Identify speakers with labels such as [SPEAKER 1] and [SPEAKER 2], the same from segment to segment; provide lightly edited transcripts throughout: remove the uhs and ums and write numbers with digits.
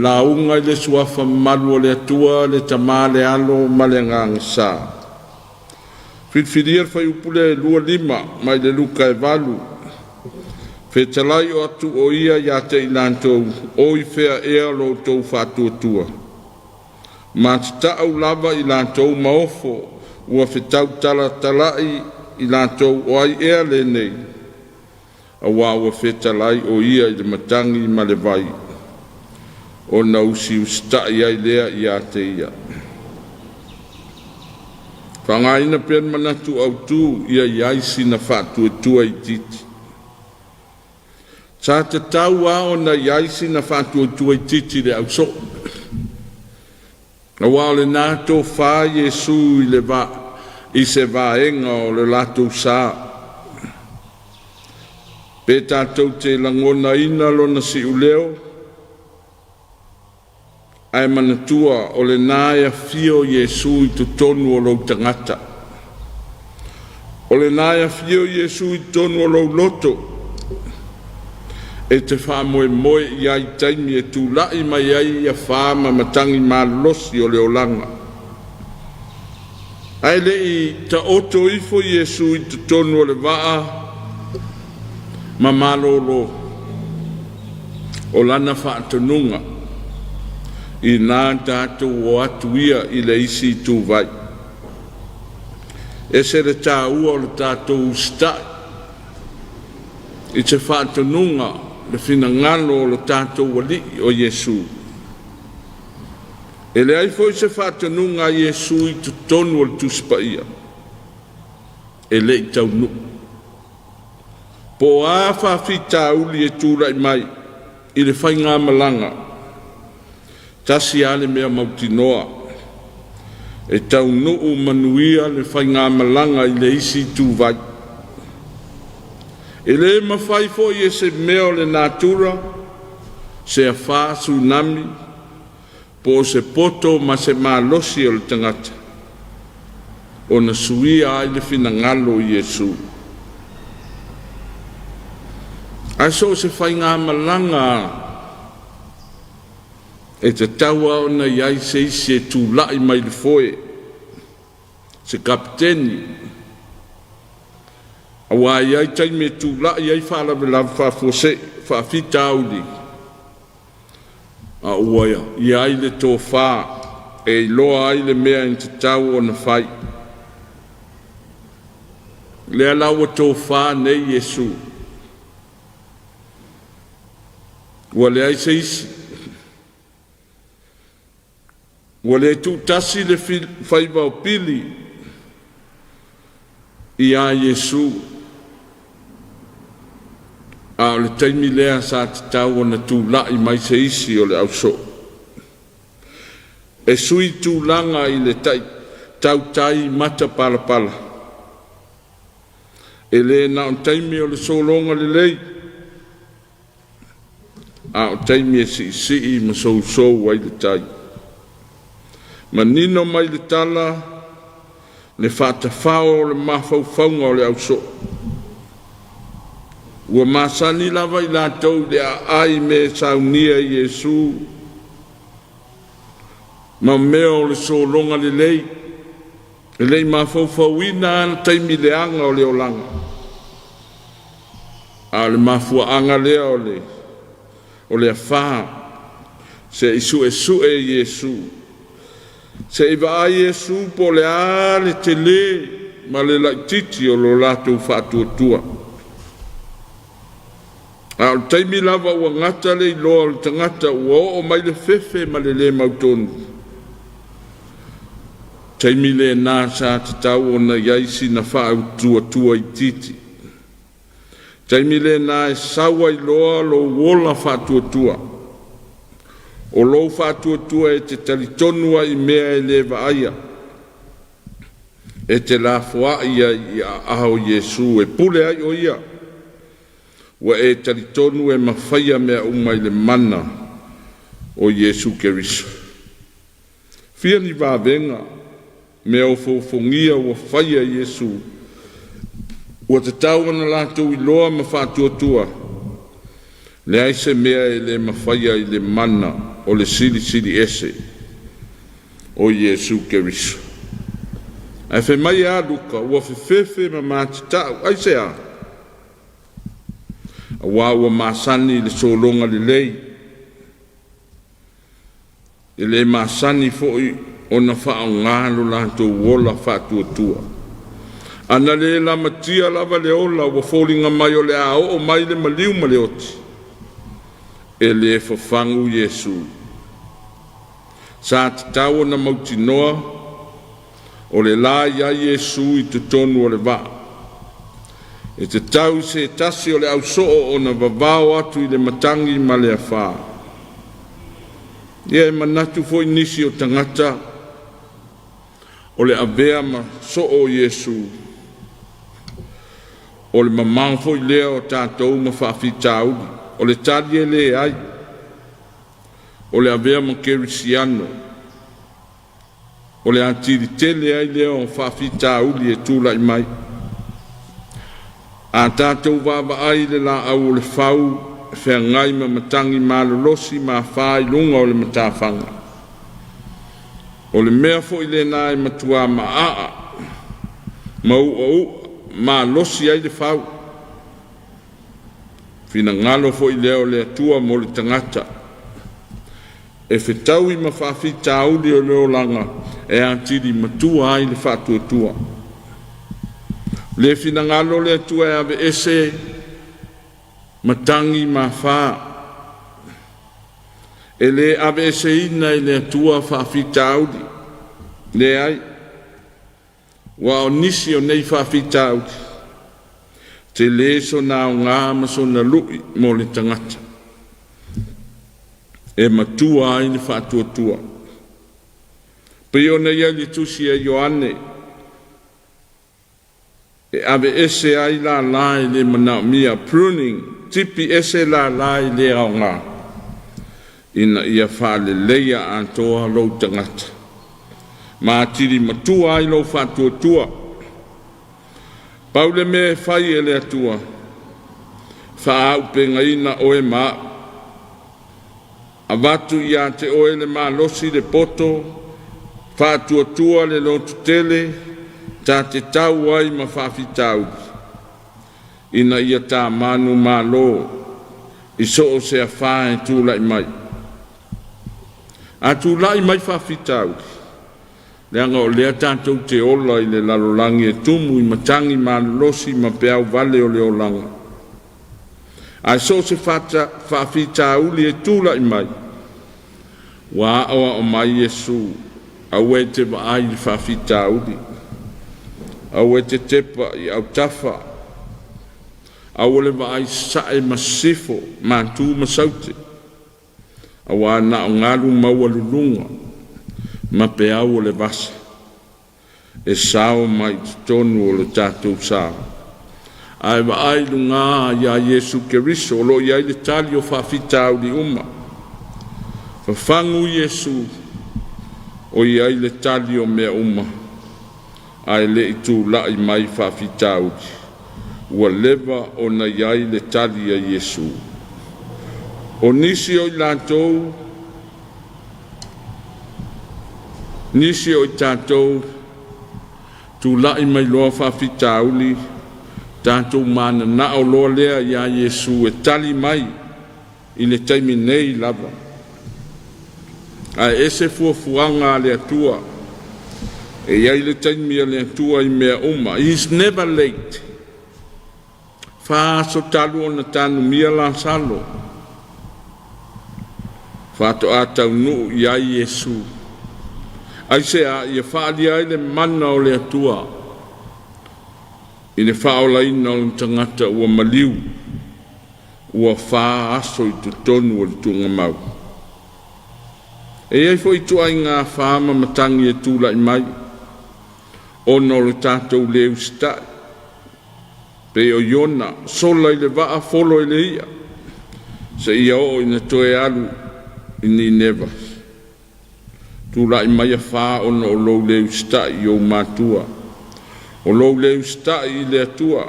[SPEAKER 1] lauga i le Suafa mamalu o le Atua, le Tama, le Alo ma le Agaga Sa. Filifilia le fuaiupu lea e 25 mai le Luka e 8, fetalai atu o ia ia te i latou, o i fea ea lo outou faatuatua? Matatau lava i latou ma ofo, ua fetautalatalai i latou o ai ea lenei, auā ua fetalai o ia i le matagi ma le vai, ona usiusitai ai lea ia te ia. Faaaogaina pea le manatu autu ia i ai sina faatuatua itiiti. Sa tatau lava ona i ai sina faatuatua itiiti i le ausoo, aua o lena e tofa Iesu i le va i se vaega o le latou sa. Pe tatou te lagonaina lona siuleo, ae manatua o lena e afio Iesu i totonu o lou tagata. O lena e afio Iesu i totonu o lou loto e te faamoemoe i ai i taimi e tulai mai ai afa ma matagi malolosi o le olaga. Ae le i taoto ifo Iesu i totonu o le vaa ma malolo, o lana faatonuga, inā tatou o atu ia i le isi ituvai. Ese le taua o le tatou usitai i se faatonuga le finagalo o lo tatou Alii o Iesu. E leai foi se faatonuga a Iesu i totonu o le Tusi Paia e le i taunuu. Po o a faafitauli e tulai mai i le faigamalaga, tasi lava le mea mautinoa, e taunuu manuia le faigamalaga i le isi ituvai. E le mafai foi e se mea o le natura, se afa, tsunami, po o se poto ma se malosi o le tagata ona suia ai le finagalo o Iesu. Ae so o se faigamalaga e tatau lava ona i ai se isi e tulai mai le foe, se kapeteni, aua e i ai taimi e tulai ai faalavelave faafuasei, faafitauli, a ua i ai le tofa e iloa ai le mea e tatau ona fai. Lea la ua tofa nei Iesu, ua leai se isi, ua le tuutasi le faiva o Pili ia Iesu, a o le taimi lea sa tatau ona tulai mai se isi o le ausoo e sui tulaga i le tautai matapalapala. E le na o taimi o le sologa lelei, a o taimi e siisii ma sousou ai le tai. Manino mai le tala le faatafao o le mafaufauga o le ausoo. Ua masani lava i latou i le aai me saunia e Iesu ma mea o le sologa lelei, e le i mafaufauina le taimi leaga o le olaga. A o le mafuaaga lea o le afa se i suesue Iesu, se i vaai Iesu po o le a le tele ma le laitiiti o lo latou faatuatua. A o le taimi lava ua gata le iloa o le tagata ua oo mai le fefe ma le le mautonu, taimi lena sa tatau ona i ai sina faatuatua itiiti. Taimi lena e sau ai loa lou ola faatuatua. O lou faatuatua e te talitonu ai i mea e le vaaia, e te lafoai ai i aao o Iesu e pule ai o ia. Ua e talitonu e mafaia mea uma i le mana o Iesu Keriso. Fia ni vavega mea ofoofogia ua faia e Iesu, ua tatau ona latou iloa ma faatuatua, leai se mea e le mafaia i le mana o le Silisili Ese o Iesu Keriso. Ae fai mai ia Luka, ua fefefe ma matatau. Aisea? Aua ua masani i le sologa lelei, e le masani foi ona faaaoga lo latou ola faatuatua. Ana le lamatia lava le ola ua foliga mai o le a oo mai le maliu ma le oti, e le fafagu Iesu. Sa tatau ona mautinoa o le la i ai Iesu i totonu o le vaa. E tatau i se tasi o le au soo ona vavao atu i le matagi ma le afa. Ia e manatu foi nisi o tagata o le avea ma soo o Iesu, o le mamao foi lea o tatou ma faafitauli. O le tali e leai. O le avea ma kerisiano, o le atili tele ai lea o faafitauli e tulai mai. A tatou vaavaai i le laau o le fau e feagai ma matagi malolosi ma afa i luga o le matafaga, o le mea foi lena e matua maaa ma uaua malosi ai le fau. Finagalo foi lea o le Atua mo le tagata e fetaui ma faafitauli o le olaga e atili matua ai le faatuatua. Le finagalo le Atua e aveese matagi ma afa. E le aveeseina e le Atua faafitauli. Leai, ua o nisi o nei faafitauli, tele sona aoga ma sona lu'i mo le tagata, e matua ai le faatuatua. Pei ona i ai le tusi a Ioane, e aveese ai lala e le manaomia, pruning, tipi ese lala e le aoga, ina ia faaleleia atoa lou tagata, ma atili matua ai lou faatuatua. Pau le mea e fai e le Atua, faaauupegaina oe ma a'u, avatu ia te oe le malosi, le poto faatuatua, le lototele, ta te tau ai ma faafitauli, ina ia ta manumalo i so o se afa e tulai mai. A tulai mai faafitauli, leaga o lea tatou te ola i le lalolagi e tumu i matagi malolosi ma peau vale o le olaga. Ae so o se faafitauli e tulai mai, ua aoao mai Iesu, aua e te vaai i le faafitauli, aua e te tepa i autafa, aua le vaai i sasae ma sisifo, matu ma saute, auā na o galu maualuluga ma peau o le vasa e sao mai i totonu o le tatou sa. Ae vaai i luga iā Iesu Keriso o lo o i ai le tali o faafitauli uma. Fafagu Iesu o i ai le tali o mea uma, ae le i tulai mai faafitauli, ua leva ona i ai le tali a Iesu. O nisi o i latou, nisi o i tatou, tulai mai loa faafitauli, tatou mananao loa lea iā Iesu e tali mai i le taimi nei lava. Ae ese fuafuaga a le Atua. E i ai le taimi a le Atua i mea uma. He is never late. 4 aso talu ona tanumia Lasalo, faatoa taunuu i ai Iesu. Aisea? Ia faaalia ai le mana o le Atua i le faaolaina o le tagata ua maliu, ua 4 aso i totonu o le tuugamau. E i ai foi ituaiga afa ma matagi e tulai mai, ona o le tatou le usitai. Pei o Iona, sola i le vaa, folo i le ia, seia oo ina toe alu i Nineva. Tulai mai afa ona o lou le usitai i ou matua, o lou le usitai i le Atua.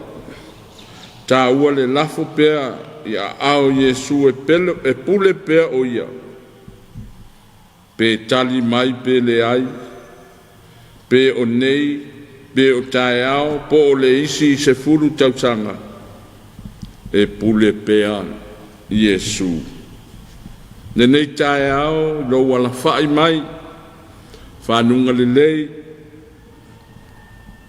[SPEAKER 1] Taua le lafo pea i aao o Iesu e pule pea o ia. Pe tali mai pe leai, pe o nei, pe o taeao, po o le isi 10 tausaga, e pule pea Iesu. Lenei taeao lou alafai mai, fanuga lelei,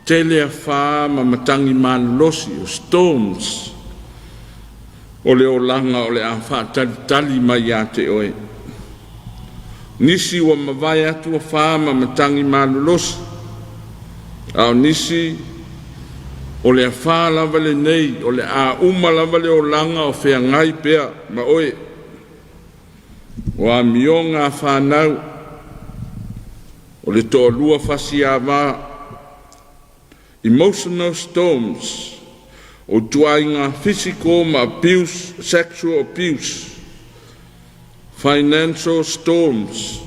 [SPEAKER 1] tele afa ma matagi malolosi o storms o le olaga o le a faatalitali mai ia te oe. Nisi ua mavae atu afa ma matagi malolosi, a o nisi o le afa lava lenei o le a uma lava le olaga o feagai pea ma oe. O amioga a fanau, o le toalua fasiava, emotional storms, o ituaiga physical ma abuse, sexual abuse, financial storms,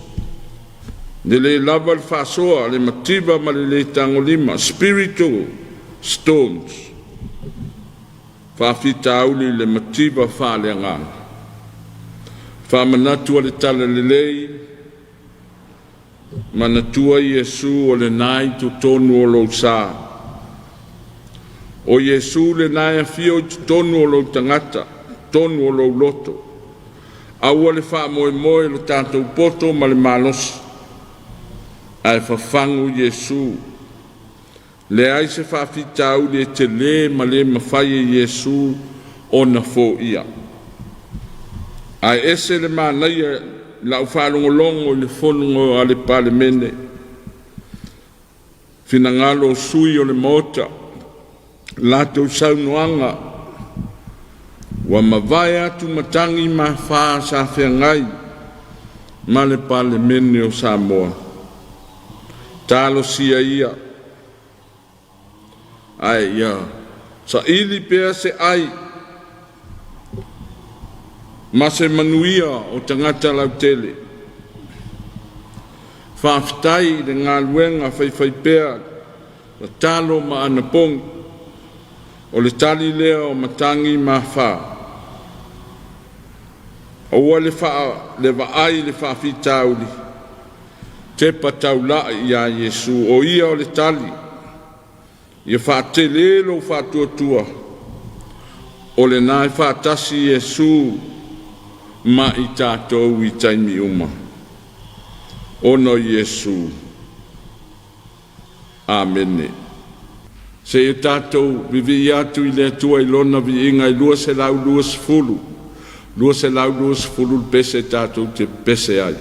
[SPEAKER 1] le le lava le faasoa, le mativa ma le le tagolima, spiritual storms, faafitauli le mativa faaleagaga. Faamanatu a le Talalelei, manatua Iesu o lena i totonu o lou sa. O Iesu lena e afio i totonu o lou tagata, totonu o lou loto. Aua le faamoemoe i lo tatou poto ma le malosi, ae fafagu Iesu. Leai se faafitauli e tele ma le mafai e Iesu ona foia. Ae ese le manaia i lau faalogologo i le fono a le Palemene, finagalo o sui o le Maota, latou saunoaga, ua mavae atu matagi ma afa sa feagai ma le Palemene o Samoa. Talosia ia, ae ia saili pea se ai ma se manuia o tagata lautele. Faafetai i le galuega faifaipea, tatalo ma anapogi, o le tali lea o matagi ma afa. Aua le vaai i le faafitauli, tepa taulai ia Iesu, o Ia o le tali. Ia faatele lou faatuatua, o lena e faatasi Iesu ma i tatou i taimi uma. Ona o Iesu. Amene. Seia tatou vivii atu i le Atua i Lona viiga e 220, 220 le pese tatou te pese ai.